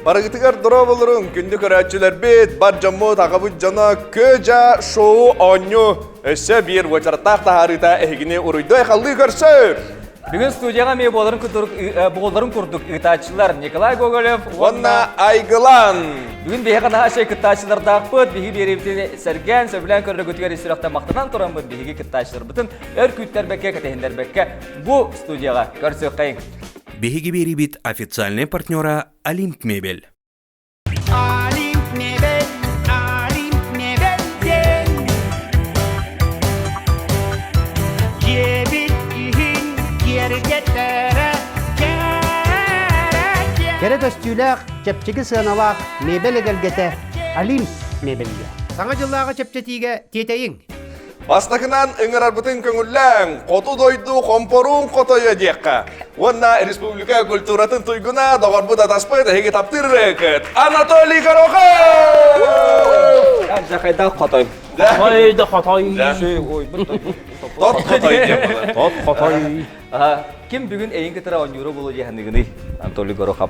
Барыгытыгар дорооболоруҥ, күндү көрөөччүлэрбит, бар дьоммут, аҕабыт дьоно Кө-дьа шоу оонньуу өссө биир уочараттаах таһаарыыта эһигини уруйдуй-айхаллыы көрсөр! Бүгүн студияҕа эмиэ буоларын курдук, буоларын курдук ыытааччылар Николай Гоголев уонна Айгылан. Бүгүн биһиэхэ наһаа үчүгэй кыттааччылардаахпыт. Биһиги биэриибитин сэргээн, сөбүлээн көрөргүтүгэр ис сүрэхтэн махтанан тураммыт биһиги кыттааччыларбытын өр күүттэрбэккэ, кэтэһиннэрбэккэ бу студияҕа көрсүөххэйиҥ. Биһиги биэриибит официальнай партнера Олимп мебель. Олимп мебель, Олимп мебель диэн Дьиэбит иһин киэргэтэрэ кэрэ Кэрэ көстүүлээх, чэпчэки сыаналаах мебель эгэлгэтэ Олимп мебельгэ. Саҥа дьыллааҕы чэпчэтиигэ тиэтэйиҥ! Бастакынан ыҥырарбытын көҥүллээҥ, хоту дойду хомпоруун хотойо диэххэ. Уонна республика культуратын туйгуна, доҕорбут атаспыт, эһиги таптыыр ырыаһыккыт Анатолий Горохов! Жахайдаах хотой. Хотой да хотой. Тот хотой диэн буолар. Тот хотой. Ким бүгүн эйин кытары оонньуура буолуо дии саныыгыный, Анатолий Горохов?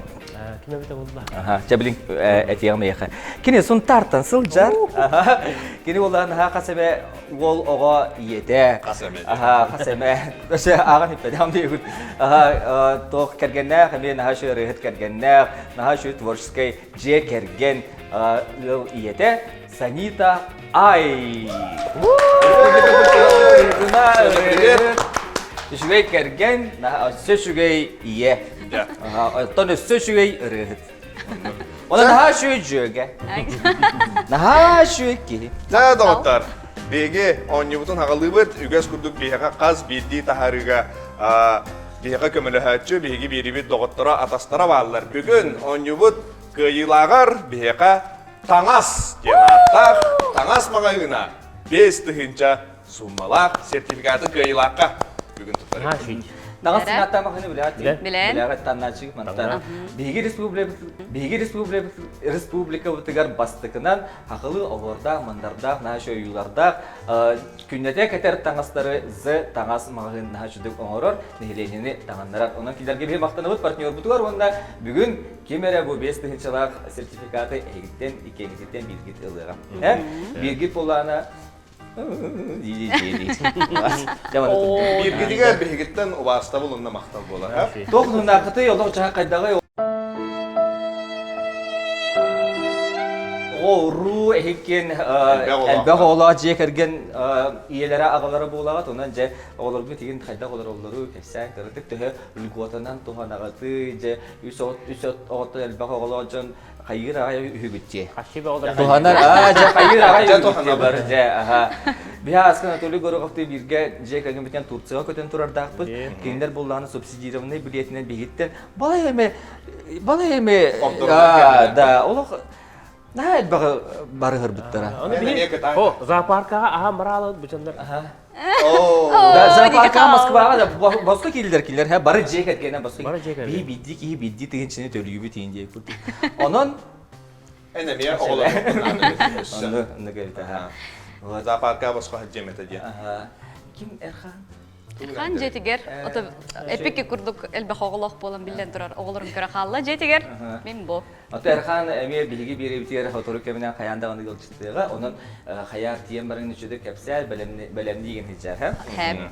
Ким эбитэ буолла? Аха, чэ билин этиэҕим эйиэхэ. Кини Сунтаартан сылдьар. Аха. Кини уоллаан наһаа хас эмэ уол оҕо ийэтэ. Хас эмэ. Аха, хас эмэ. Өссө ааҕан иппэтэҕим диэбит. Аха, туох кэргэннээх, эмиэ наһаа үчүгэй ырыаһыт кэргэннээх, наһаа үчүгэй творческий дьиэ кэргэн ыал ийэтэ Санита Ай. Привет. Үчүгэй кэргэн, өссө үчүгэй ийэ. Оттон өссө үчүгэй ырыаһыт. Онон наһаа үчүгэй дьүөгэ. Наһаа үчүгэй киһи. Да, доҕоттор, биһиги оонньуубутун хаҕалыыбыт. Үгэс курдук биһиэхэ хас биирдии таһаарыыга биһиэхэ көмөлөһөөччү, биһиги биэрибит доҕотторо, атастара бааллар. Бүгүн оонньуубут кыайыылааҕар биһиэхэ таҥас диэн ааттаах таҥас маҕаһыына 5000 сууммалаах сертификаты кыайыылаахха бүгүн туттарыахпыт. Наҕас сыҥааттаах маҕаһыыны билэҕит Билэн. Билэҕит таннааччы мантан. Биһиги республика биһиги республика республикабытыгар бастакынан хахылы оһуордаах, мандардаах, наһаа ойуулардаах күннэтэ кэтэр таҥастары З таҥас маҕаһыын наһаа үчүгэй оҥорор, нэһилиэнньэни таҥыннарар. Онон кинилэргэ биһи махтанабыт партнербутугар уонна бүгүн ким эрэ бу 5 тыһыынчалаах сертификаты эһигиттэн иккиэҥититтэн бииргит ылыаҕа. Э? Бииргит буоллаҕына Бииргитигэр биһигиттэн убаастабыл уонна махтал буолар. Туох нунаахыты олох дьаһа хайдаҕай оҕо-уруу эһиккин элбэх оҕолоох дьиэ кэргэн ийэлэрэ аҕалара буолаҕыт онон дьэ оҕолоргут игин хайдах олороллору кэпсээн кыратык төһө льготанан туһанаҕытый дьэ үс оҕоттон элбэх оҕолоох дьон хайыыр аҕай үһүгүт дии. Туһанар, аа, дьэ хайыыр аҕай үһүгүт дии бар, дьэ, аха. Биһи ааскан Анатолий Гороховтыы бииргэ дьиэ кэргэммитинэн Турцияҕа көтөн турардаахпыт. Кинилэр буллаҕына субсидированнай билиэтинэн биһиттэн балай эмэ, балай эмэ, да, олох наһаа элбэҕи барыһырбыттара. О, зоопаркаҕа аһа мараалан бучаннар. Зоопаркаҕа Москваҕа да босхо киирдилэр кинилэр бары дьиэ кэргэнэ босхо биһи биирдии киһи биирдии тыһыынчаны төлүүбүт иин диэбит курдук. Онон Эн эмиэ оҕолорун Онно кэлбитэ. Зоопарка босхо сылдьыам этэ диэн. Ким Эрхан? Эрхан дьиэтигэр эпики курдук элбэх оҕолоох буолан биллэн турар оҕолорун көрө хаалла дьиэтигэр мин бу. Ото Эрхан эмиэ биһиги биэрэбитигэр сотору кэминэн хайаан даҕаны ыалдьыттыаҕа. Онон хайаар тиийэн баран үчүгэй кэпсээл бэлэмниигин сылдьар. Хэм.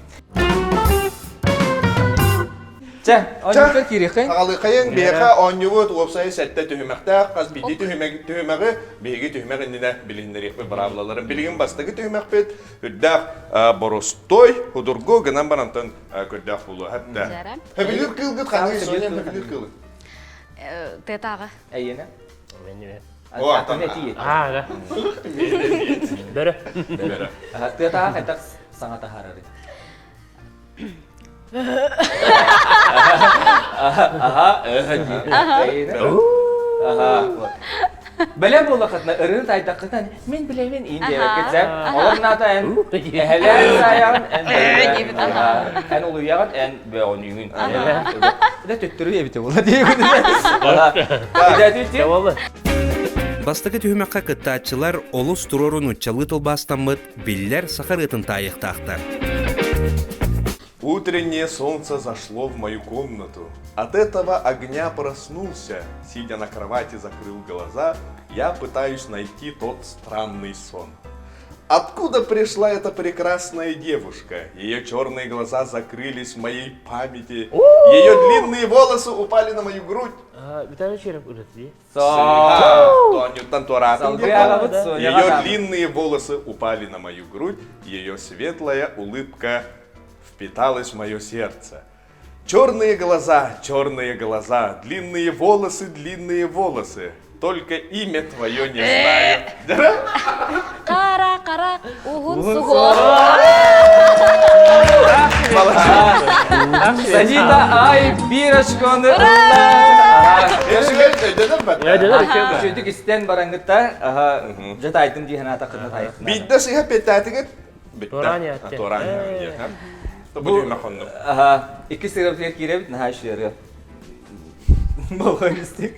Чэ, оонньууга киириэххин. Аҕалыаххайыҥ, биһиэхэ оонньуубут уопсайа сэттэ түһүмэхтээх. Хас биирдии түһүмэҕи биһиги түһүмэх иннинэ билиһиннэриэхпит быраабылаларын. Билигин бастакы түһүмэхпит үрдээх боростуой, судургу гынан барантан көрдөөх буолуо. Хэптэ. Хөбүлүүр кыылгыт ханныгый, Соня, хөбүлүүр кыылы? Тыатааҕы. Эйиэнэ? О, аттан. Аа, Бөрө. Бөрө. Тыатааҕы хайдах саҥа таһаарарый? Аха, Аха. Бэлэм буоллаххытына ырыын тайдаххытына мин билэбин иин диэбэккит сэ. Олор наата эн эһэлээн саайаҕын эн эн улуйаҕын эн бөҕөнүүгүн. Да төттөрү эбитэ буола диэбит. Бастакы түһүмэххэ кыттааччылар олус туруору нууччалыы тылбаастаммыт биллэр саха ырыатын таайыахтаахтар. Утреннее солнце зашло в мою комнату. От этого огня проснулся. Сидя на кровати, закрыл глаза. Я пытаюсь найти тот странный сон. Откуда пришла эта прекрасная девушка? Ее черные глаза закрылись в моей памяти. Ее длинные волосы упали на мою грудь. Виталий Череп ырыт Ее длинные волосы упали на мою грудь, ее светлая улыбка впиталась в мое сердце. Черные глаза, черные глаза, длинные волосы, длинные волосы. Только имя твое не знаю. Кара, кара, уһун суһуох. Санита ай бирочконы Үчүгдүк истэн барангытта дьэ таайдым дии санаата кынна таайытына. Биирдэ сыһа петтаатыгыт Туораан Туораан Бу икки сырабытыгар киирэбит наһаа үчүгэй Болҕойустик.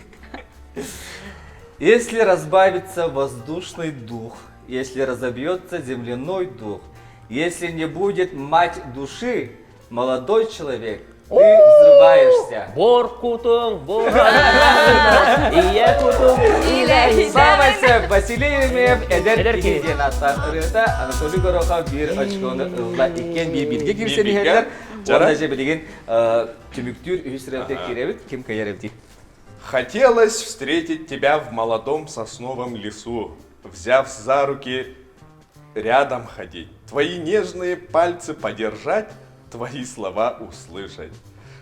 Если разбавится воздушный дух, если разобьется земляной дух, если не будет мать души, молодой человек, ты взрываешься. Бор кутуҥ, бор Ийэ кутуҥ. Саамай сөп Василий Еремеев эдэр киһи диэн ааттаах ырыата Анатолий Горохов биир очкону ылла иккиэн биир бииргэ киирсэн иһэллэр. Уонна же билигин түмүктүүр үһүс ырыабытыгар киирэбит. Ким кыайар эбитий? Хотелось встретить тебя в молодом сосновом лесу, взяв за руки рядом ходить, твои нежные пальцы подержать, твои слова услышать.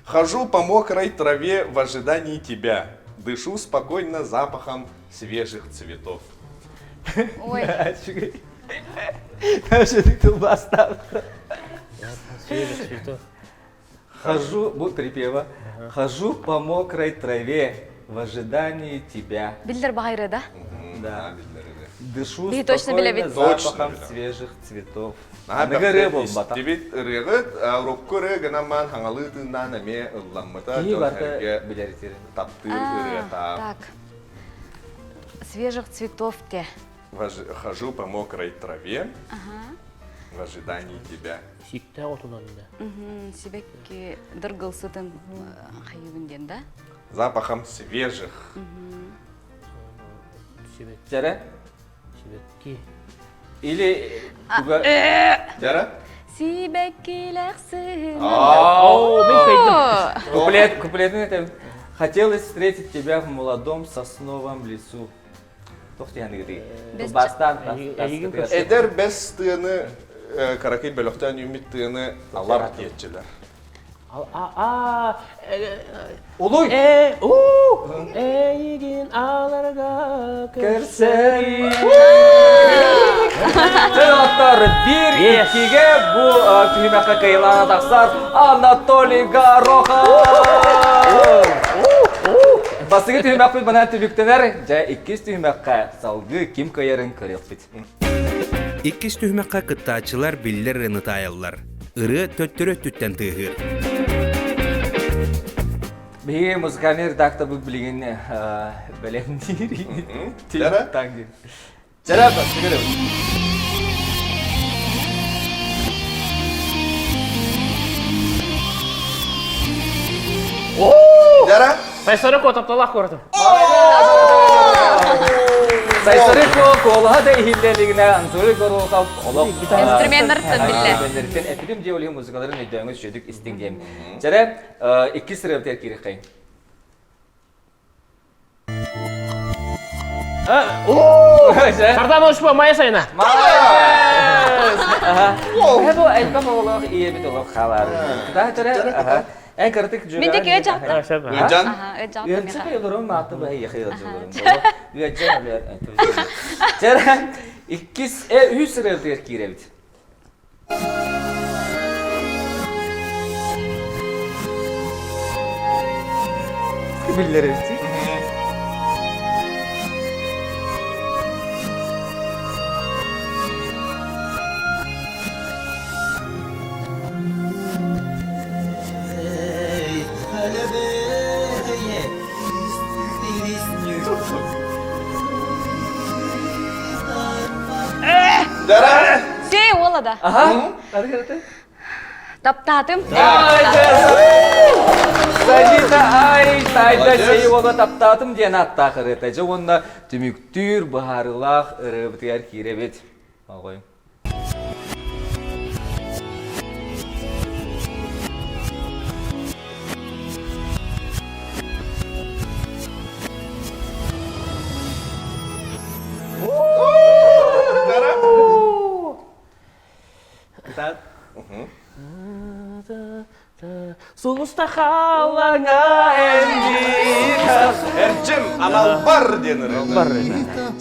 Хожу по мокрой траве в ожидании тебя, дышу спокойно запахом свежих цветов. Ой. Свежих цветов. Хожу, бу припева. Хожу по мокрой траве в ожидании тебя. Биллер баҕайры да? Да. Дышу Биһи точно спокойно билэбит. запахом Точно свежих цветов. Наһаа Аныгы бэркэ ырыа буолбатах. истибит ырыаҕыт, урукку ырыа гынан маан хаҥалыы тыыннаан эмиэ ылламмыта, Киһи дьон барыта сэргэ билэр итирин. таптыыр ырыата. Так. Свежих цветов те. Хожу по мокрой траве в ожидании тебя. Сиктээх отунан да. Сибэкки дыргыл сытын хайыбын диэн да? Запахом свежих. Дьэрэ? Сибэкки. Или туга... Дьэрэ? Сибэккилэх сыһынан. Оо, мин кыйдым. Куплет, куплетин это Хотелось встретить тебя в молодом сосновом лесу. Туох диэн Бастаан Эдэр бэс тыаны каракый бөлөхтөөн үүммүт тыаны алар диэччилэр. Улуй! Эйигин аларга көрсөри. Доктор, биир иккигэ бу түһүмэххэ кыайылаана тахсар Анатолий Горохов! Бастакы түһүмэхпит манан түмүктэнэр. Дьэ, иккис түһүмэххэ салгыы ким кыайарын көрүөхпүт. Иккис түһүмэххэ кыттааччылар биллэр ырыаны таайаллар. Ырыа төттөрү өттүттэн тыаһыыр. Биһиги музыкальный редакторбыт билигин бэлэмниир. Чара, Дара? Сайсары ко тапталаах куоратым. Сайсары ко куолаһа да иһиллэлигинэ Анатолий Горохов олох инструменнартан биллэ. Инструменнартан эпидем дьиэ олиһин музыкаларын өйдөөҥүс үчүгдүк истиҥ диэм. Чэрэ иккис ырыабытыгар киириэххэйин. Сардаана Осипова Майя Сайына. Бу элбэх оҕолоох ийэбит олох хаалар. Эн кыратык Мин де кыа дьахтар. Ыдьан. Ыанча олорон мааты баһы яхы Ыаджан Чара иккис үһүс ырыатыгар киирэбит. Биллэрибит. Дара! Сей, ола да. Аха. Таптаатым. Санита ай тайда сей уола таптаатым диэн ааттаах ырыата. Дьэ уонна түмүктүүр быһаарыылаах ырыабытыгар киирэбит. Оҕой. Кытаат. Сулуста хааллаҥа Эрчим аналбар диэн ырыа.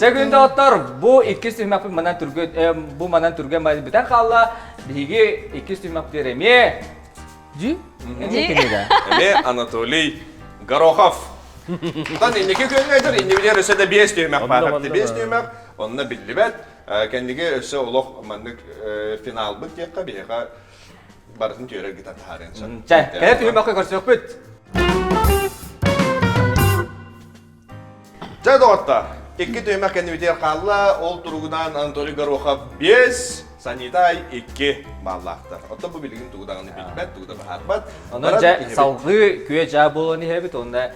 Чэ күн доҕоттор, бу иккис түһүмэхпит манан түргэн бу манан түргэн бүтэн хаалла. Биһиги иккис түһүмэхпитигэр эмиэ Дьи? Эмиэ Анатолий Горохов. Тан инники күөҥҥэ айтар, иннибитигэр өссө да биэс түһүмэх баар. Биэс түһүмэх, онно биллибэт. Кэнниги өссө олох маннык финалбыт диэххэ биһиэхэ барытын түөрэ гыта таһаарыан сөп. Чэ, кэлэр түһүмэххэ көрсүөхпүт. Чэ, доҕоттор, икки түһүмэх кэннибитигэр хаалла. Ол туругунан Анатолий Горохов 5, Санитай 2 бааллаахтар. Оттон бу билигин тугу даҕаны билбэт, тугу да быһаарбат. Онон дьэ салгыы күө-дьаа буолан иһэбит уонна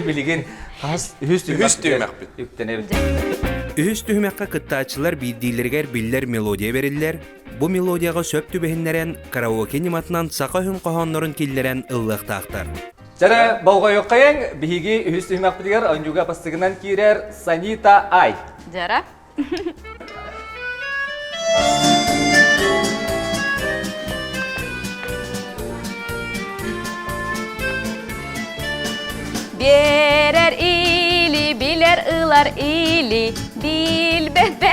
билигин хас үһүс түһүмэхпит үктэнэбит. Үһүс түһүмэххэ кыттааччылар биирдиилэригэр биллэр мелодия бэриллэр. Бу мелодияҕа сөп түбэһиннэрэн караоке ньыматынан саха өһүн хоһооннорун киллэрэн ыллыахтаахтар. Дьэрэ болҕойуоххайыҥ, биһиги үһүс түһүмэхпитигэр оонньууга бастыгынан киирэр Санита Ай. Дьара. Биэрэр или билэр ылар или билбэт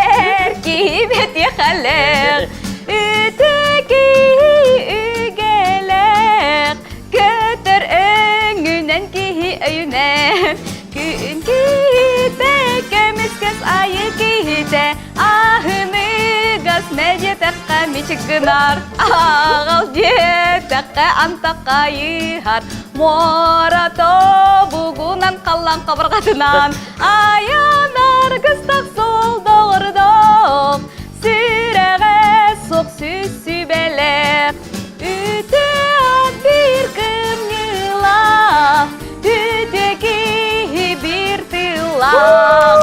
киһи тиэхэлэх үтө киһи үгэлэх көтөр өҥүнэн киһи өйүнэн Күн киһитэ, көмүскэс айы киһитэ, аһыныгас мэдиэтэххэ мичик гынар, аҕал диэтэххэ антахха айыһар, муора тобугунан халлан хабырҕатынан, айан аргыстах суол доҕордоох, сүрэҕэ суох сүс сүбэлээх, Үтүө ат биир кымньыылаах, үтүө киһи биир тыллаах.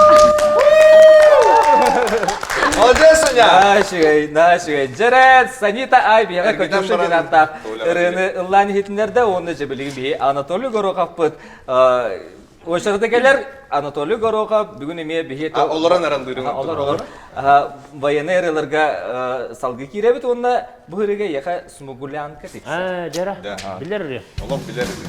Молодец, Соня! Наашыгай, наашыгай. Дьэрэ, Санита Ай биһиэхэ Катюша диэн ааттаах ырыаны ыллаан иһитиннэрдэ уонна дьэ билигин биһи Анатолий Гороховпыт Уочарата кэлэр Анатолий Горохов бүгүн эмиэ биһи олорон араллыырын олор олор военный ырыаларга салгыы киирэбит уонна бу ырыга эйиэхэ смугулянка тиксэр. Дьара билэр ырыа. Олох билэр ырыа.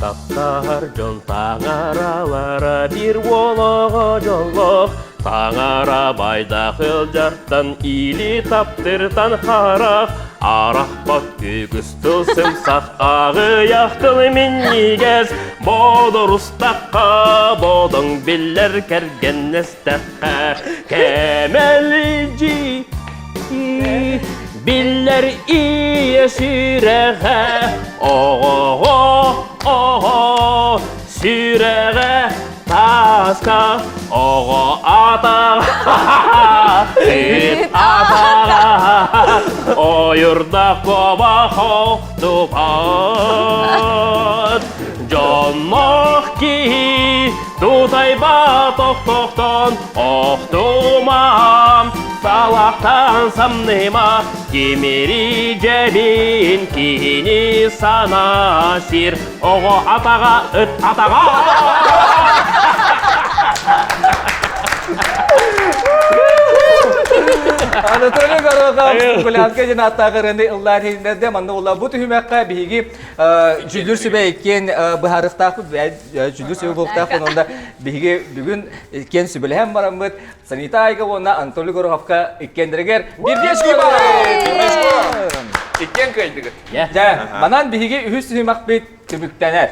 Таптаһар дьон таҥаралара биир уолоҕо дьоллоох Таҥара байдах ылдьартан или таптыртан харах Арахпат үгүс тыл сымсах аҕыйах тыл минньигэс Бодорустахха бодоҥ биллэр кэргэннэстэххэ Кэмэлдьи Биллэр ийэ сүрэҕэ, оҕоҕо, оҕо, сүрэҕэ тааска, оҕо атаҕа, ыт атаҕа, ойурдах куобах охтубат. Дьонноох киһи тутайбат охтохтон охтумам, салахтан самныма, тимири дьэбин киһини сана сир, оҕо атаҕа ыт атаҕа. Анатолий Горохов Гулянка диэн ааттаах ырыаны ыллаан иһиннэрдэ. Манна ула бу түһүмэххэ биһиги дьүлүр сүбэ иккиэн быһаарыахтаахпыт дьүлүр сүбэ буолуохтаахпыт онно биһиги бүгүн иккиэн сүбэлэһэн бараммыт Санита Айга уонна Анатолий Гороховка иккиэннэригэр биирдии Иккиэн кыайдыгыт. Дьэ, манан биһиги үһүс түһүмэхпит түмүктэнэр.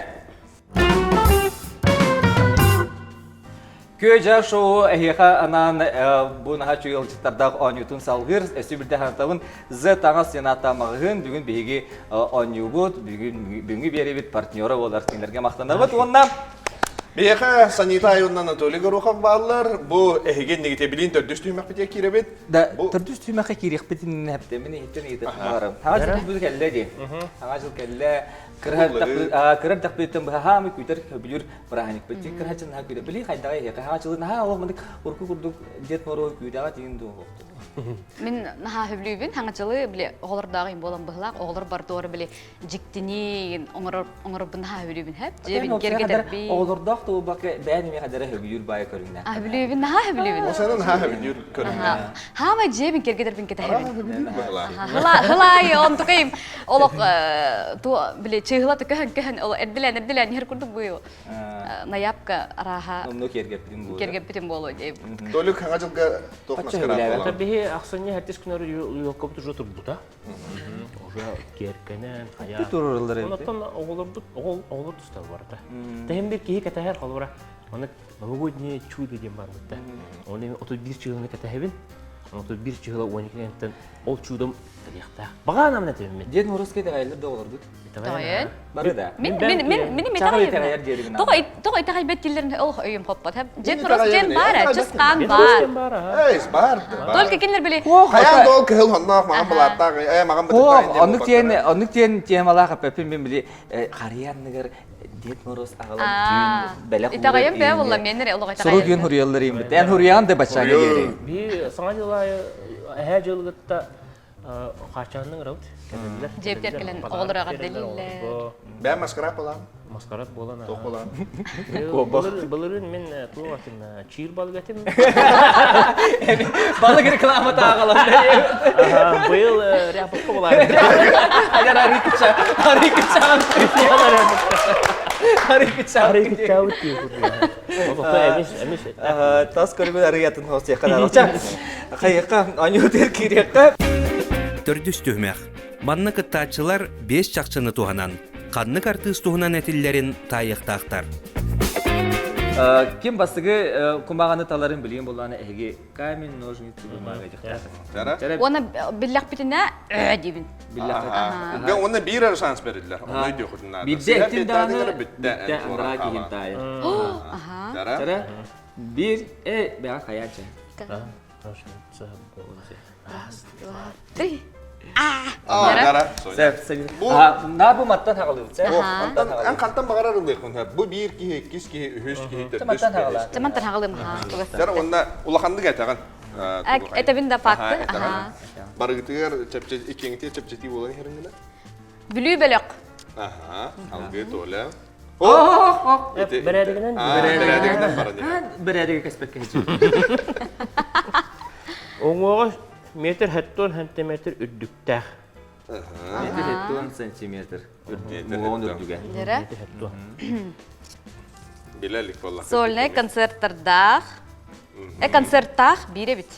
Күө-дьаа шоу эһиэхэ анаан бу наһаа үчүгэй ыалдьыттардаах оонньуутун салгыыр. Өссө биирдэ санатабын, З таҥас диэн ааттаах маҕаһыын бүгүн биһиги оонньуубут, бүгүн бүгүҥҥү биэрэбит партнера буолар кинилэргэ махтанабыт уонна Биһиэхэ Санита Айунна Анатолий Горохов бааллар. Бу эһиги иннигитэ төрдүс түһүмэхпитигэр киирэбит. Да, төрдүс түһүмэххэ киириэхпитин эптэмин иһиттэн ыйытыахпын баҕарабын. Саҥа жыл бу кэллэ дии. Саҥа жыл кэллэ. Кыра эрдэхпититтэн быһа хаамы күүтэр сөбүлүүр бырааһынньыкпыт. Кыра наһаа күүтэр. Били хайдаҕа иһиэхэ. Саҥа дьылы наһаа олох мындык урукку курдук Дед Мороз күүтэҕэ тиин дуу Мин наһаа сөбүлүүбүн. Саҥа дьылы били оҕолордооҕу болан быһылаах. Оҕолор бардуора били дьиктини оҥорор оҥорорбун наһаа сөбүлүүбүн хэп. Дьиэбин киэргэтэрбин. Оҕолордоох туолбакка бэйэн эмиэ хадара сөбүлүүр баайа көрүҥнээх. А сөбүлүүбүн наһаа сөбүлүүбүн. Ол сана наһаа сөбүлүүр көрүҥнээх. Хаамай дьиэбин киэргэтэрбин кэтэһэбин. Хылаай онтукайым олох ту били чыыһыла көһөн көһөн ол эрдилээн эрдилээн иһэр курдук бу наябка арааһа Онно киэргэппитим буолуо. Киэргэппитим буолуо диэбит. Толик хаҥа дьылга туох маскарад буолан? Биһи ахсынньы хаттис күнөр елкабыт уже турбута. Уже киэркэнэн, хайа. Туруруллар эбит. Онтон оҕолорбут оҕолор тустар барыта. Тэһин бир киһи кэтэһэр холобура. Аны новогоднее чудо диэн барбыта. Оны 31 чыһыланы кэтэһэбин. 31 чыһыла 12 ол чудом кэлиэхтээх. Баҕаанамын этэммин. Дед Морозко итэҕэйэллэр да оҕолоргут? Итэҕэйэн. Бары да. Мин мин мин мин Чаҕыл итэҕэйэр диэригин. Тоҕо тоҕо итэҕэйбэт дииллэрин олох өйүм хоппот. Дед Мороз диэн баар ээ, чысхаан баар. Эй, баар. Только кинилэр били Хайаан да ол кыһыл хонноох маҕан былааттаах, ээ маҕан бытыктаах Оннук диэн оннук диэн темалаах эппэппин мин били харыйа анныгар Дед Мороз аҕалан түүн бэлэх Итэҕэйэн бээ буолла мен эрэ олох итэҕэйэн. Сурук үөн хуруйаллар ииммит. Эн хуруйаҕын да баччааҥҥа диэри. Би саҥа дьыл аайы эһээ дьылыгытта хаачаанныҥ ырабыт. Кэлэллэр. Дьиэптэр кэлэн оҕолор эҕэрдэлииллэр. Бээ маскарад болан. Маскарад болан. Туох болан. Былырыын мин туох этим чиир балык этим. Балык рекламата аҕалан. Быйыл ряпушка болар. Агар арыйкыча, арыйкыча. Арыйкыча. Арыйкыча эмис эмис. Тас көрүгүн арыйатын хосиэхха да. Хайыхха, аньуутугар киириэххэ. Төрдүс түһүмэх. Манна кыттааччылар биэс чахчыны туһанан, ханнык артыыс туһунан этиллэрин таайыахтаахтар. Ким бастыгы кумаҕаны таларын билигин буллаҕына эһиги камень, ножницы, бумага диэхтээххит. Уонна биллэхпитинэ ээ диибин. Билляхпитинэ. Уонна биир эрэ шанс бериллэр. Онно өйдүөхүтүн наада. Биирдэ эттин даҕаны бүттэ анараа киһин таайар. Чара биир э бэҕэ хайааччы. Раз, два, три. На бу маттан хаҕалыыбыт. Эн хантан баҕарар ылыаххын сөп. Бу биир киһи, иккис киһи, үһүс киһи, төрдүс киһи. Мантан хаҕалыым. Сэр уонна улаханнык этэҕин. Этэбин да факты. Барыгытыгар иккиҥитигэр чэпчэтии буолан иһэрин гына. Бүлүү бөлөх. Аха, алгыы Толя. Бэрээдэгинэн бэрээдэгинэн баран иһэр. Бэрээдэги кэспэккэ Уҥуоҕа метр хэттон сантиметр үрдүктээх. Метр хэттон сантиметр уҥуоҕун үрдүгэ. Метр хэттон. Билэ илик буолла. Сольнай концерттардаах. Э концерттаах биир эбит.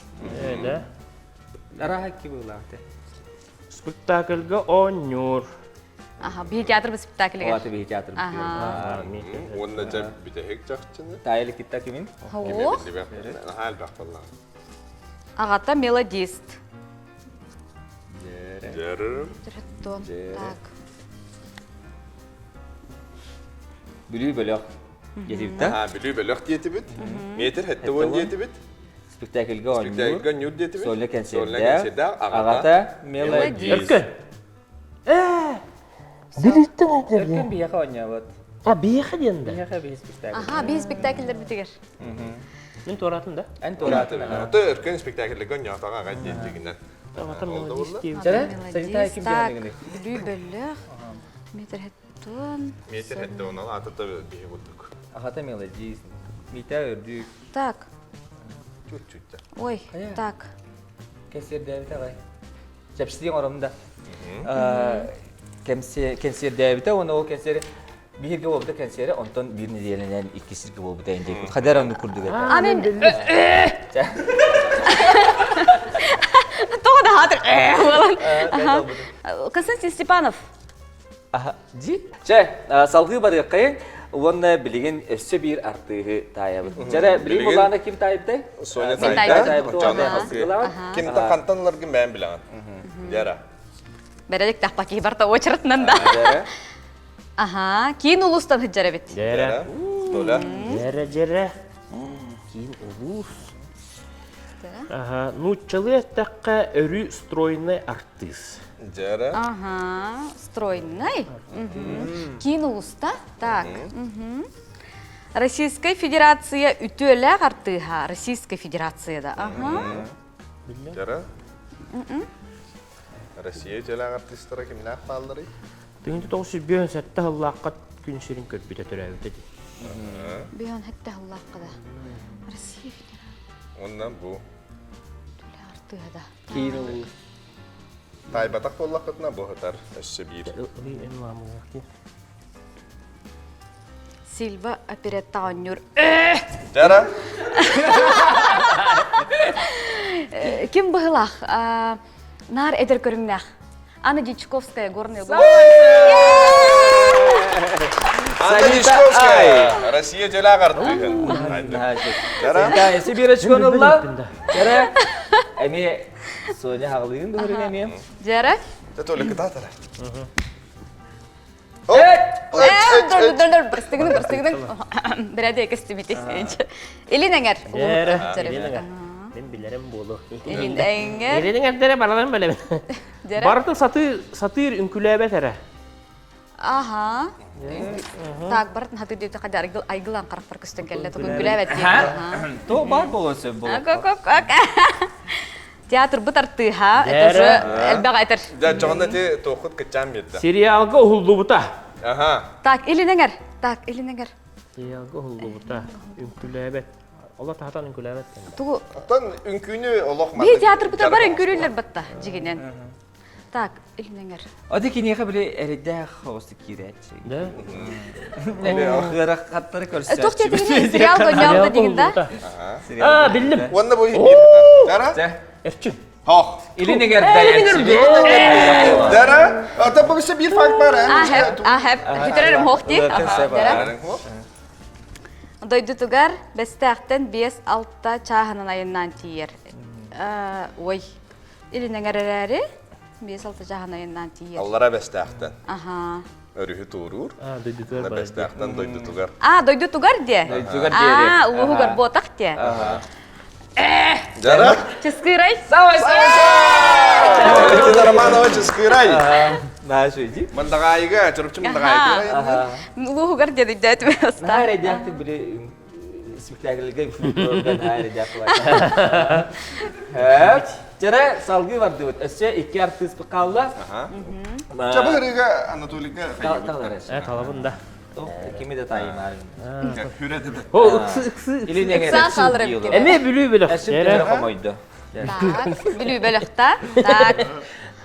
Э да. Арааһа икки быылаах Спектакльга оонньуур. Аха, биһи театр спектакльгэр. Оҕаты биһи театр Аха. Уонна дьэ бүтэһик чахчыны. Таайа китта кимин? Ох. Наһаа элбэх буолла. Аҕата мелодист. Дьэрим. Так. Бүлүү бөлөх диэтибит Аа, Бүлүү бөлөх диэтибит. Метр хэтте уон диэтибит. Спектакльга оонньуур. Спектакльга оонньуур диэтибит. Сольно Сольно кэнсиэрдээх. кэнсиэрдээх. Аҕата мелодист. Өркөн. Ээ! Билиттен этер. Өркөн биһиэхэ оонньообот. А, биһиэхэ диэн да? Биһиэхэ биһи спектакль. Аха, биһи спектакльдер битигер. Мин туораатын да? Эн туораатын. Аты өркөн спектакльлерге оонньоотоҕо аҕай диэн дьигинэн. Аҕата мелодист диэбит. Чэрэ, Саита ким диэн Бүлүү бөлөх. Метр хеттон. Метр хеттон, ол ата да биһи курдук. Аҕата мелодист. Митя үрдүк. Так. Чуть-чуть. Ой, так. Кэнсиэрдээбитэ аҕай. Чэпчэтии оҥоробун да. Кэнсиэрдээбитэ уонна ол кэнсиэри биһиргэ буолбута кэнсиэри, онтон биир нэдиэлэнэн икки сиргэ буолбута диэбит. Хадэр оннук курдук этэ. А мен Тоҕо да хаатыр ээ буолан. Константин Степанов. Ди. Чэ, салгыы барыаххайын. Уонна билигин өссө биир артыыһы таайабыт. Дьэрэ, билигин Мулана ким таайбытай? Соня Мин таайда. таайбытым. Ким хантан ыларгын бэйэн билэҕин. Дьэрэ. Бэрэлик тахпа киһи барта очеретынан да. Аха, киин улуустан сылдьар эбит. Дьэрэ. Толя. Дьэрэ, дьэрэ. Киин улуус. Аха, нууччалыы эттэххэ өрүү стройный артыыс. Дьэрэ. Ага, стройный. Киин улуста. Так. Российская Федерация үтүөлээх артыыһа Российская Федерацияда. Ага. Дьэрэ. Россия үтүөлээх артыыстара кимнээх баалларый? 1957 сыллаахха күн сирин көрбүтэ төрөөбүтэ дии. Бүйөн хэтте сыллаахха да. Россия Федерация Онна бу үтүөлээх артыыһа да. Киин улуус. Таайбатах буоллаххытына бу сытар өссө биир. Сильва оперетта оонньуур. Дьара. Ким быһылаах? Наар эдэр көрүҥнээх. Анна Дьячковская, горный Анна Дьячковская, Россия дьэлээх артыыһын. Дара. Сибирочкон ылла. Дара. Эми Соня хаҕылыгын дуһурун эмиэ. Дьара. Дэ только кытаатара. Бырстыгын, бырстыгын. Бирәде кестибити. Илин эҥэр. Илин эҥэр. Мин билэрим буолу. Илин эҥэр. Илин эҥэрдэрэ бараларын билэбин. Барытын сатыы сатыыр үҥкүлээбэт эрэ. Аха. Так, барытын хатыы диэти хадар айгылан харахпар көстөн кэллэ. Тугун күлээбэт диэн. То бар болон сөп боло. Театр быт артыыһа, это уже элбэх этер. Дьэ, чоҕон эти туоххут кытчаан биэрдэ. Сериалга уһуллубута. Аха. Так, илин эҥэр. Так, илин эҥэр. Сериалга уһуллубута. Үҥкүлээбэт. Ола таһатан үҥкүлээбэт. Тугу? Оттон үҥкүүнү олох Биһи театрбыта бар үҥкүрүүллэр батта, дьигинэн. Так, илин эҥэр. Оди киниэхэ били эрэйдээх оҕустук киирээччи. Да? Ыарахаттары көрсөөччү. Туох диэтигин сериал гонньообута дигин да? Аа, биллим. Уонна бу Дара? Эрчим. Хох. Илин эҥэрдэ Дара? Ата бу биир факт бар. Ахеп, ахеп. Хүтэрэрим хох дии. Дара. Дойдутугар Бэстээхтэн 5-6 чааһынан айаннаан тиийэр. Ой, Илин эҥэр эрээри 5-6 чааһынан айаннаан тиийэр. Аллара Бэстээхтэн. Аха. Өрүһү туоруур. А, дойдутугар бар. Бэстээхтэн дойдутугар. А, дойдутугар диэ. Дойдутугар диэри. А, улууһугар буотах диэ. Жара? Чыскыырай. Валентина Романова Чыскыырай. Наша иди. Мандаҕаайыга, Чурапчы Мандаҕаайыга. Улууһугар диэн өйдөөтүм. Наһаа эрэйдээхтик били спектакльга наһаа эрэйдээх Чэрэ салгыы бардыбыт. Өссө икки артыыспыт хаалла. Чабырыга Анатолийга Э, талабын да. Кими да таайымаар. О, ыксы, ыксы. Илин эҥэр Ыксаан хаалар эбит. Эмиэ Бүлүү бөлөх. Өссө хомойду. Так, Бүлүү бөлөхтө. Так.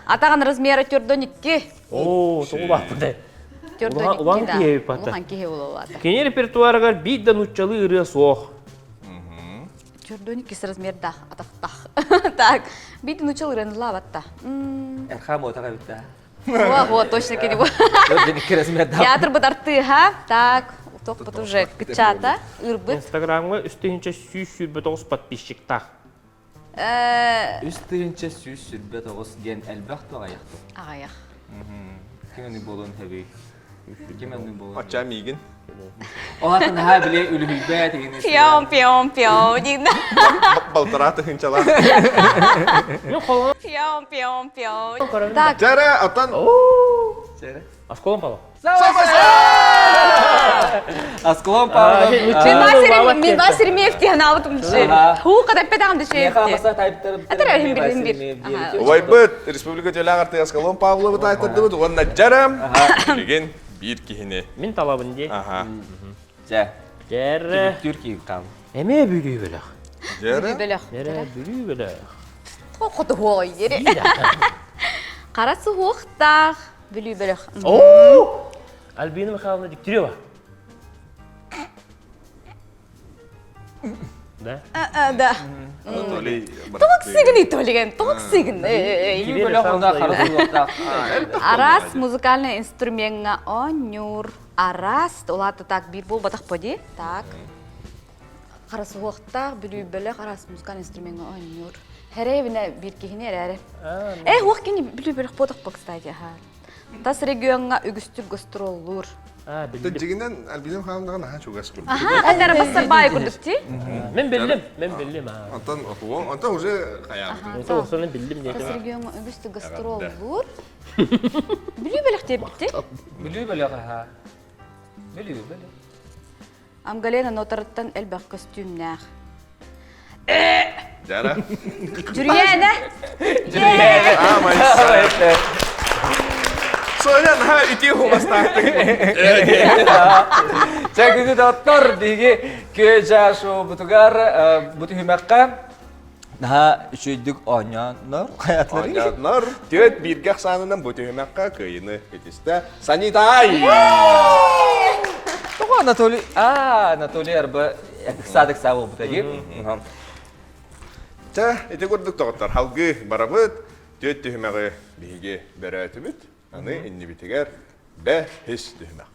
Атаҕын размера төрдөн икки. Оо, тоҕу бааппытай. Төрдөн Улахан икки да. киһи эбит Улахан киһи улаата. Кини репертуарыгар биир да нууччалыы ырыа суох. Төрдөн иккис размердаах атахтаах. Так, биир нууччалыы ырыаны лаабатта. Эрхам отаҕа эбит да. Во, во, точно кини бу. Төрдөн икки размердаах. Театр быт артыыһа. Так, тохпут уже кыччаата, ырбыт. Инстаграмҥа 3129 подписчиктаах. 3129 диэн элбэх да аҕыйах Аҕыйах. Ким аны буолуон сөбүй? Ким аны буолуон? Очча миигин. Ол атын наһаа били үлүһүйбэт игин. Пион, пион, пион диин. Балтараа тыһыынчалаах. Пион, пион, пион. Так. Дьэрэ, оттон Осколом пало. Осколом пало. Мен бас Еремеев диэн аабытым дыши. Хуу кадаппетаҕым дыши. Убайбыт Республика Төлөөх артыга Осколон Павловы таайтардыбыт уонна дьарам билигин биир киһини. Мин талабын дии. Аха. Дьэ. Дьэрэ. Түмүктүүр киһи хаал. Эмиэ Бүлүү бөлөх. Дьэрэ. Бөлөх. Дьэрэ Бүлүү бөлөх. Хотуһуой дири. Қара суһуохтаах Бүлүү бөлөх. Оо! Альбина Михайловна Дегтярева. Да? Да. Анатолий Тоҕо сыгын итолиген, тоҕо сыгын. Киви бөлөх онда харысылыктаах. Араас музыкальный инструментҥа оонньуур. Араас, улаата так биир буолбатах поди. Так. Харасуһуохтаах бүлүү бөлөх араас музыкальный инструментҥа оонньуур. Хэрэйбинэ биир киһини эрээри. Э, уох кини бүлүү бөлөх буотах по, кстати, аха. Тас региоҥҥа үгүстүк гастроллуур. Аа, биллим. Дьигинэн Альбина Михайловнаҕа наһаа чугас курдук. Аха, эн эрэ бассарбаай курдук ти. Мен биллим, мен биллим. аа. Онтон онтон уже хайаабытым. Онтон осону биллим Тас диэтим. региоҥҥа үгүстүк гастроллуур. Бүлүү бөлөх диэбитти. Бүлүү бөлөх аха. Бүлүү бөлөх. Амгалена нотарыттан элбэх көстүүмнээх. Дьара. Дьүрүйээнэ! Дьүрүйээнэ! Соня наһаа үтүө хумастаахтык. Чэ күндү доттор, биһиги күө-дьаа шоубутугар бу түһүмэххэ наһаа үчүгүйдүк оонньооннор хайатлары. Оонньооннор түөрт бииргэ ахсаанынан бу түһүмэххэ кыайыны итистэ Санитай! Тоҕо Анатолий? Аа, Анатолий арба ыксаадык саа буолбута дии. Чэ, ити курдук доҕоттор, халгыы барабыт, түөрт түһүмэҕи биһиги бөрөөтүбүт. Аны иннибитигэр бэһис түһүмэх.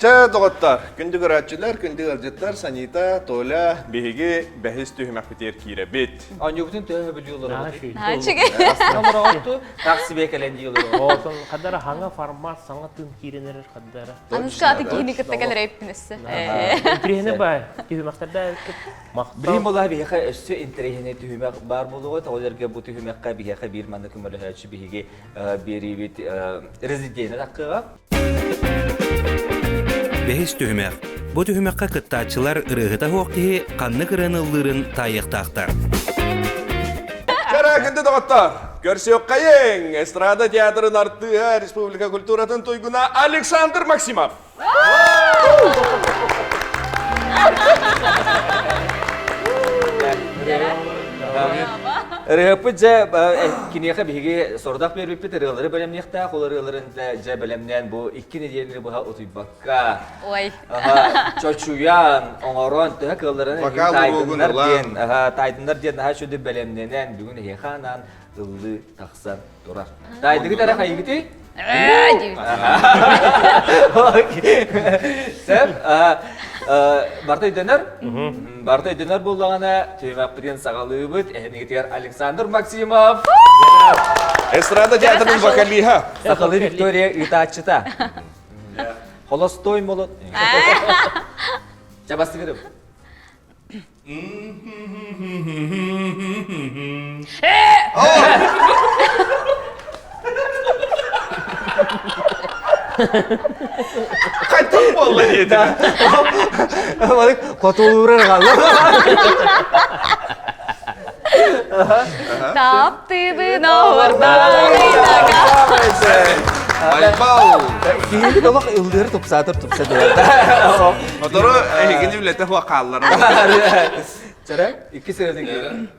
Чэ, доҕоттор, күндү көрөөччүлэр, күндү ыалдьыттар, Санита, Толя, биһиги бэһис түһүмэхпитигэр киирэбит. Оонньуубутун төһө бүлүү олоробут? Наачыгы. Олороҕотту, так себе кэлэн дии олоробут. Оотон хадара хаҥа формат саҥа тыын киирэн эрэр хадара. Аныска аты киһини кытта кэлэр эппин өссө. Интириэһинэ бай. Түһүмэхтэрдэ махтал. Билим буолаа биһиэхэ өссө интэриэһинэй түһүмэх баар буолуоҕа. Тоҕо эргэ бу түһүмэххэ биһиэхэ биир манна көмөлөһөөччү биһиги биэриибит резиденэ таххыаҕа. Бэһис түһүмэх. Бу түһүмэххэ кыттааччылар ырыаһыта суох киһи ханнык ырыаны ыллыырын таайыахтаахтар. Кара күндү доҕоттор! Көрсүөххэйиҥ! Эстрада театрын артыыһа, республика культуратын туйгуна Александр Максимов! Ырыаппыт дьэ киниэхэ биһиги сорудах биэрбиппит ырыалары бэлэмниэхтээх, ол ырыаларын дьэ бэлэмнээн бу икки нэдиэлэни быһа утуйбакка Ой. чочуйан, оҥорон, төһө кыалларын таайдыннар диэн, таайдыннар диэн наһаа үчүгэй бэлэмнэнэн бүгүн эһиэхэ анаан ыллыы тахсан турар. Таайдыгыт эрэ хайыгытый? Сөп. Барта өйдөнөр. Барта өйдөнөр буоллаҕына, түһүмэхпитин саҕалыыбыт. Эһэнигитигэр Александр Максимов. Эстрада театрын вокалиһа. Сахалыы Виктория ыытааччыта. Холостой молот. Чабастыгырым. Хайтан буолла диэтэ. Хотулуурар хаалла. Таптыыбын оһуордаах Айбал! Киһини олох ыллыыр тупсаатар тупса диэн. Мотору эһигини үлэтэ хуа хааллар. Чара, икки сырыты киирэн.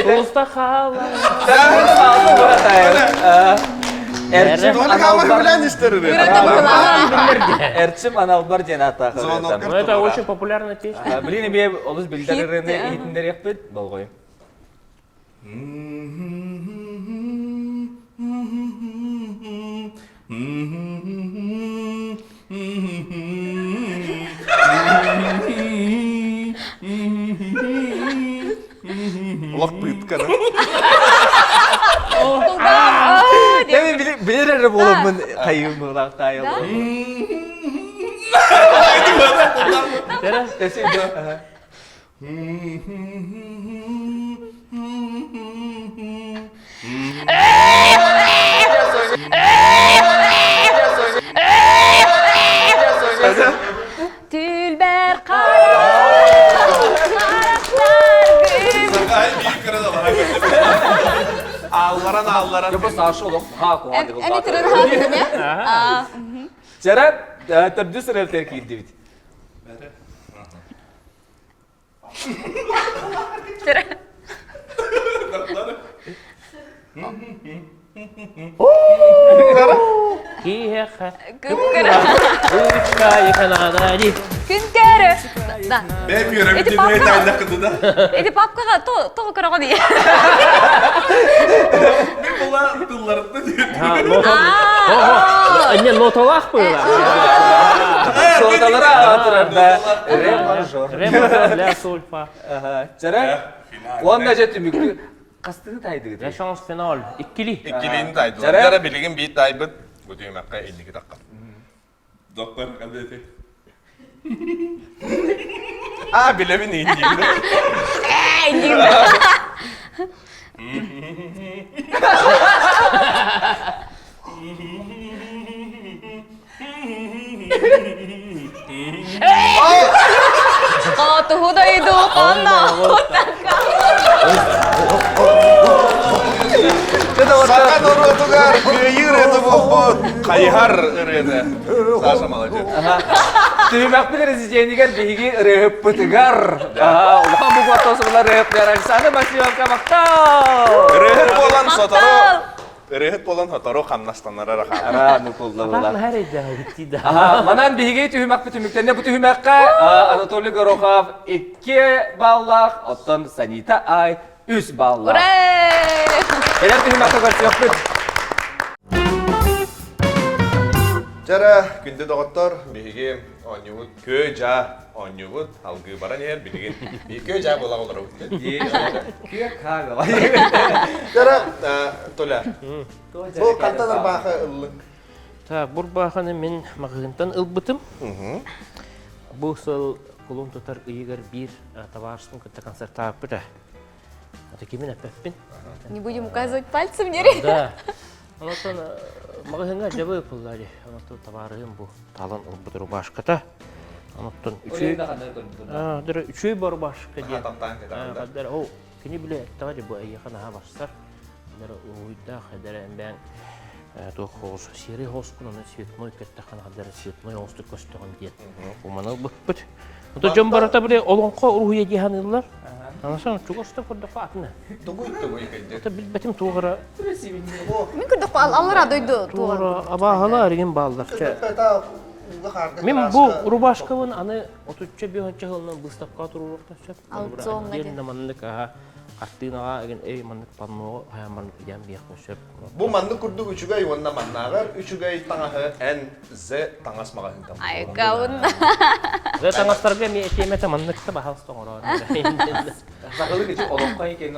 Туста хаала. Эрчим Аналбар. Эрчим Аналбар диэн ааттаах. Ну это очень популярная песня. Блин, эмиэ олус билдэр ырыаны иһитиннэриэхпит болҕой. Олох пытка, да? Билер эрэ буоламмын хайыым быылаах таайыл. Түүлбэр Аалларан аалларан. Бу Саша олох хаак Эн итирин хаак Чара төрдүс ырыалтер киирдибит. Киһиэхэ Күн-көрө. Күн Күн көрө. Да. Бэйэм үөрэммит Эти диэн папка. тайдакыды да. Эти папкаға то тоҕо көрөҕүн ийэ. Мен була тылларыттан Анне ноталаах быыла. Соталара турар да. Ре мажор. Ре мажор, ля соль фа. Чара. Уонна же түмүктүү Хастыны тайдыгыт? La chance finale. Иккили. Иккилиини тайдылар. Дьара билигин биир тайбыт. Бу түһүмэххэ инники таххар. Доктор кандидаты. А, билэбин индиир. Хотугу дойду хонно Саха норуотугар кыайыы ырыата буолбут хайыһар ырыата. Саша молодец. Түһүмэхпит резиденигэр биһиги ырыаһыппытыгар улахан букваттан сурулар ырыаһыппытыгар Александр Максимовка махтал! Ырыаһыт буолан сотору Ырыаһыт буолан сотору хамнастанара эрэ хаалар. Ара, ну кулла Манан биһиги түһүмэхпит түмүктэннэ. Бу түһүмэххэ Анатолий Горохов 2 баллаах, оттон Санита Ай 3 баллаах. Ура! Кэлэр түһүмэххэ көрсүөхпүт. Дьара, күндү доҕоттор, биһиги оонньуубут көө-дьаа оонньуубут алгыы баран иһэр билигин көө-дьаа буола олоробут. Күө-каа Дьара, Толя, бу хантан ырбаахы ыллыҥ? Так, бурбааханы мин маҕаһыынтан ылбытым. Бу сыл кулун тутар ыйыгар биир табаарыспын кытта концертаабыппыт ээ. Это кимин эппэппин. Не будем указывать пальцем, не Да. Онтон маҕаһыыҥа дьабы ыпыллар дии. Онтон табаарыһым бу талан ылбыт рубашката. Онтон үчүгэй үчүгэй бу рубашка диэн. Таптаан Ол кини биле эттэҕэ дии бу эйиэхэ наһаа барсар. Дара уруйдаах эдэрэ эмбээн туох хоҕус серый хоскун аны цветной кэттэххинэ хадара цветной оҥостук көстөҕүн диэн умана ылбыппыт. Ото дьон барыта били олоҥхо уруһуйа дии саныыллар. Анасан чугас да көрдөххө атына. Тугуй тугуй кэлдэ. Ото билбэтим туох эрэ. Мин көрдөххө аллара дойду туох эрэ абааһылар игин бааллар. Мин бу рубашкабын аны отучча биэһонча сылынан быыстапкаҕа туруоруохтан сөп. Аукционҥа Отдельно маннык аха хартыынаҕа игин эй маннык панноҕа хайаан маннык ыйан биэхпин сөп. Бу маннык курдук үчүгэй уонна маннааҕар үчүгэй таҥаһы эн З таҥас маҕаһыынтан Айкабын. З таҥастарга эмиэ этиэмэтэ манныкта баһалста оҥороор. Сахалыы ичи олоҥхо икенин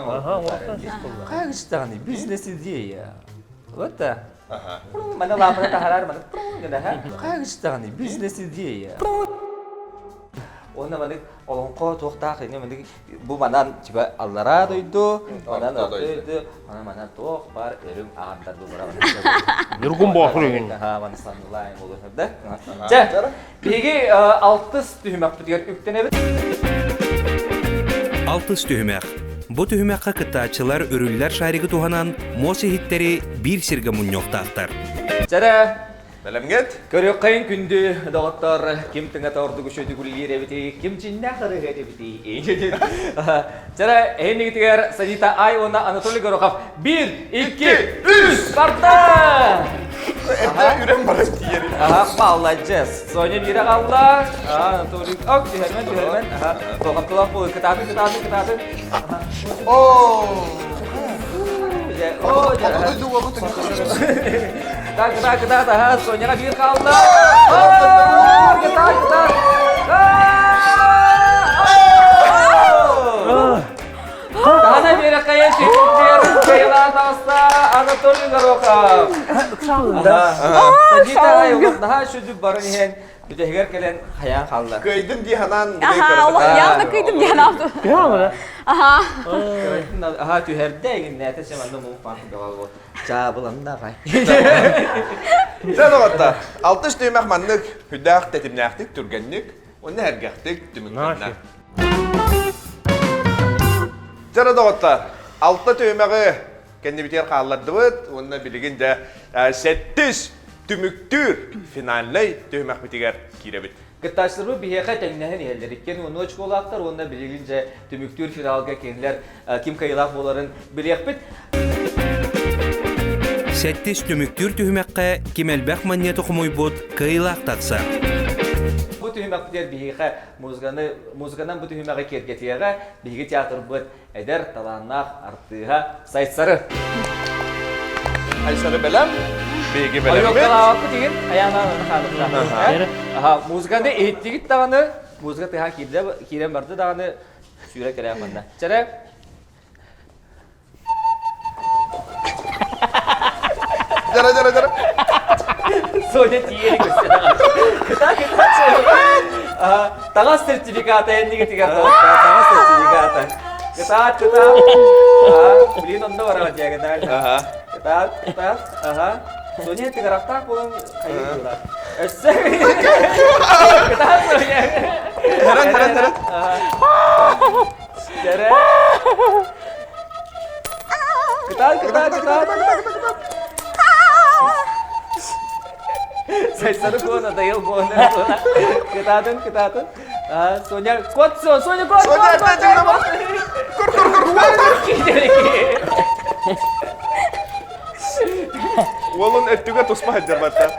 Как же бизнес-идея. Вот да. Мана лаапына таһарар мана Как же бизнес-идея. Уонна маннык олоҥхо туохтаах ини маннык бу манан типа аллараа дойду, манан орто дойду, манан манан туох бар өрүҥ аҕардар бу бара Ньургун Боотур үһүн. Аха, маны саннылаайын болуохар да. Чэ, биһиги алтыс түһүмэхпитигэр үктэнэбит. Алтыс түһүмэх. Бу түһүмэххэ кыттааччылар үрүллэр шаригы туһанан муос иһиттэри биир сиргэ мунньуохтаахтар. Чэрэ, Бэлэмҥит? Көрүөххэйин күндү доҕоттор, ким тыҥата ордук үчүгэйдик үлэлиир эбитий, ким дьиҥнээх ырыаһыт эбитий? Чара, эһинигитигэр Санита Ай уонна Анатолий Горохов биир, икки, үс, барда! Эрдэ үрэн баран тиийэр. Аха, маладьыас. Соня биирэ хаалла. Анатолий, ок, түһэрмэн, түһэрмэн. Аха, болҕомтолоох буолун, кытаатын, кытаатын, кытаатын. Оо! О, Так, так, так, ага, Соняға биир хаалла. Кытаат, кытаат. Таһана биэрэххэйэн түмүктүөр кыайылаан таҕыста Анатолий Горохов. Садита наһаа сүдү баран иһэн Бүтэһигэр кэлэн хайаан хаалла. Кыайдым дии санаан Аха, олох явно кыйдым диэн аҕа. Аха. Аха түһэрдэ игиннээтэ сем анны муҥ паан бөҕө чаабыланна аҕай. Дьэ доҕоттор, алтыс түһүмэх маннык хүдээх тэтимнээхтик, түргэнник уонна эргэхтик түмүктэннэ. Дьэ доҕоттор, алта түһүмэҕи кэннибитигэр хааллардыбыт уонна билигин дьэ сэттис түмүктүүр финальнай түһүмэхпитигэр киирэбит. Кыттааччыларбыт биһиэхэ тэҥнэһэн иһэллэр. Иккиэн уоннуу очколаахтар уонна билигин дьэ түмүктүүр финалга кинилэр ким кыайыылаах буоларын билиэхпит. Сэттис түмүктүүр түһүмэххэ ким элбэх манньыаты хомуйбут кыайыылаах тахсар. Бу түһүмэхпитигэр биһиэхэ музыканы музыканан бу түһүмэҕи киэргэтиэҕэ биһиги театрбыт эдэр талааннаах артыыһа Сайсары. Айсары бэлэм. Биһиги бэлэммит. Ойуоккалаабаппыт игин айаана хаалыктаах. Аха, музыканы иһиттигит даҕаны, музыка тыаһа киирдэ киирэн барды даҕаны сүүрэ кэлээн манна. Чэрэ Дьара дьара дьара. Соня тиийэн көстө. Кыта кыта Таҥас сертификата эннигитигэр таҥас сертификата. Кытаат кытаат. Блин онно бараҕа диагональ. Кытаат кытаат. Аха. Соня тыгырахтаах буолан хайыы Өссө. Кытаат Соня. Таран таран таран. Дьэрэ. Кытаат, кытаат, кытаат. Сайсары буона, дайыл буона. Кытаатын, кытаатын. Соня, кот, Соня, кот, Соня, кот, кот, Кур, кур, кур, кур. Уолун өттүгэ туспа сылдьар барта.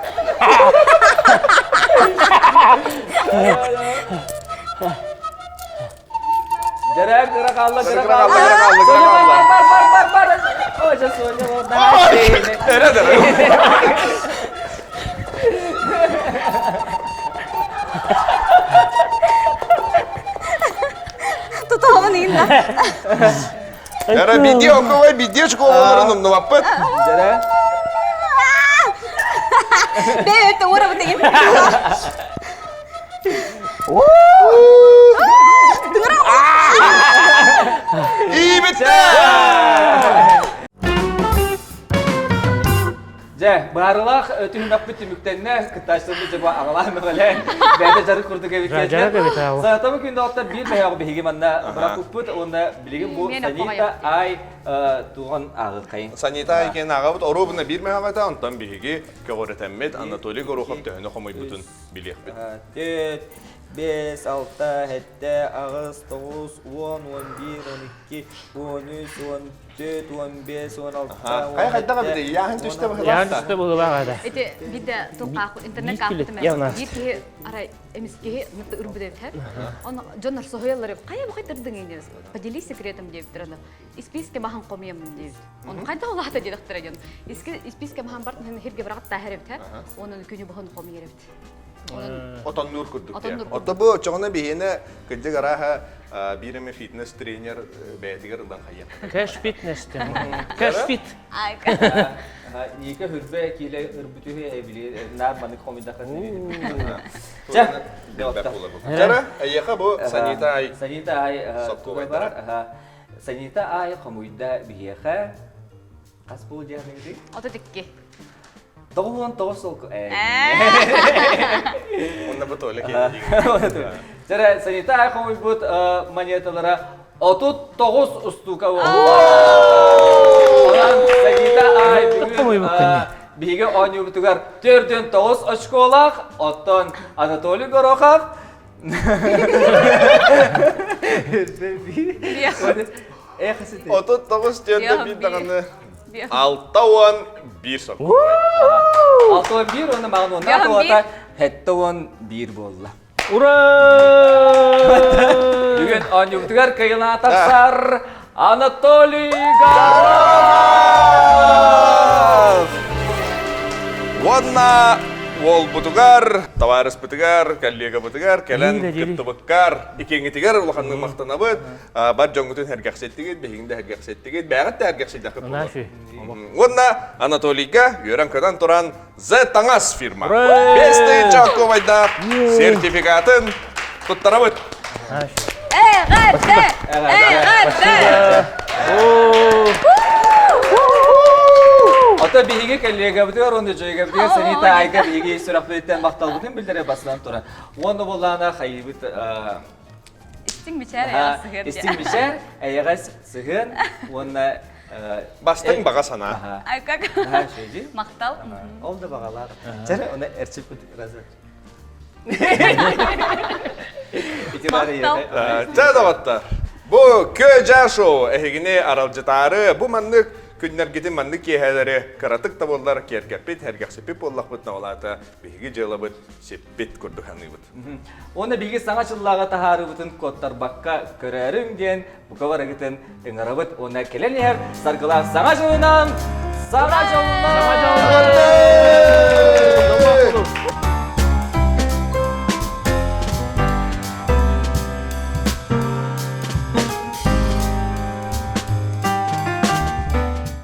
Дьэрэ, кыра хаалла, кыра Кыра хаалла, хаалла. кыра хаалла, кыра Соня, бар, хаалла. бар, бар, бар, бар, бар. Ой, дьэ, Соня, вот, Эрэ да. Тутуһабын ииннэ. Эрэ бидиэ околой бидиэ школаларын умнубаппыт. Дьэрэ. Бээ, өттө уорабыт деген. Дьэ, баарылаах түһүмэхпит түмүктэннэ, кыттааччыларбыт дьэ бу аҕалаан мөҕөлөөн, бэйэтэ дьарык курдук эбит Дьарык эбит аҕа. Саатабы күндэ оттор биир бэһэҕи биһиги манна быракуппут уонна билигин бу Санита Ай туган ааҕыххайын. Санита Ай киэн ааҕабыт оруобуна биир мөһөҕөтө, онтон биһиги көҕүрэтэммит Анатолий Горохов төһөнү хомуйбутун билиэхпит. Түөрт, биэс, алта, сэттэ, аҕыс, тоҕус, уон, 11, 12, 13, 14, 15, 16, Хайа хайдах эбитий? Яаһын түстэ быһылаах. Яаһын түстэ быһылаах ада. Ити биирдэ туоххаах интернет каахпытым биир киһи арай эмис киһи ырбыт эбит Он дьоннор соһуйаллар хайа бу хайдардың ини поделись секретом диэбиттэр аны испиискэ маһан хомуйаммын диэбит. Ону хайдах улаата диэтэхтэрэ дьон. Испиискэ маһан барт хирге быраҕат тааһар эбит Онон күнү быһын хомуйар эбит. Отоннуур курдук. Отто бу очоҕуна биһиэнэ кырдьык арааһа биир эмэ фитнес тренер бэйэтигэр ылан хайыах. Кэш фитнес Кэш фит. Ника хүрбэ киилэ ырбытыһы эбили наар манык хомуйдахха Чэ, Чара, эйиэхэ бу Санита Ай. Санита Ай бар. Санита Ай хомуйда биһиэхэ хас бул диэхнигитий? 32. 99 солку. Онно бу Толя киһи. Чара, Санита Ай хомуйбут монеталара 39 устуука буолла. Онон Санита Ай бүгүн биһиги оонньуубутугар 49 очколаах, оттон Анатолий Горохов 39 төрдө биир даҕаны 61 сокуон. 61 уонна маҕан уонна туота 71 буолла. Ура! Бүгүн оонньуубутугар кыайыылаах тахсар Анатолий Горохов! Уонна уолбутугар, табаарыспытыгар, коллегабытыгар кэлэн кыттыбыккар, икиэҥҥитигэр улаханнык махтанабыт. Бар дьоҥҥутун сэргэхситтигит, биһигин да сэргэхситтигит, бэйэҕит да сэргэхсийдэххит буолуо. Уонна Анатолийга үөрэн-көтөн туран Z таҥас фирма. 5000 кубайдаах сертификатын туттарабыт. Эҕэрдэ! Эҕэрдэ! Ото биһиги коллегабытыгар уонна дьүөгэбитигэр Санита Айга биһиги сүрэхпититтэн махталбытын биллэрэ басынан туран. Уонна буоллаана хайыыбыт Истиҥ бичээр эйэҕэс сыһыан. Истиҥ бичээр эйэҕэс сыһыан уонна Бастыҥ баҕа санаа. Ай как? Махтал. Ол да баҕалаах. Чэрэ, оны эрчиппит разве? Чэ доҕоттор, бу Кө-дьаа шоу эһигини аралдьытаары бу маннык. күннэргитин маннык киэһэлэри кыратык да буоллар киэргэппит, сэргэхсиппит буоллахпытына, ол аата биһиги дьыалабыт сиппит курдук саныыбыт. Уонна биһиги саҥа дьыллааҕы таһаарыыбытын куоттарбакка көрөөрүҥ диэн бука барыгытын ыҥырабыт уонна кэлэн иһэр саргылаах саҥа дьылынан! Саҥа дьылынан! Саҥа дьылынан!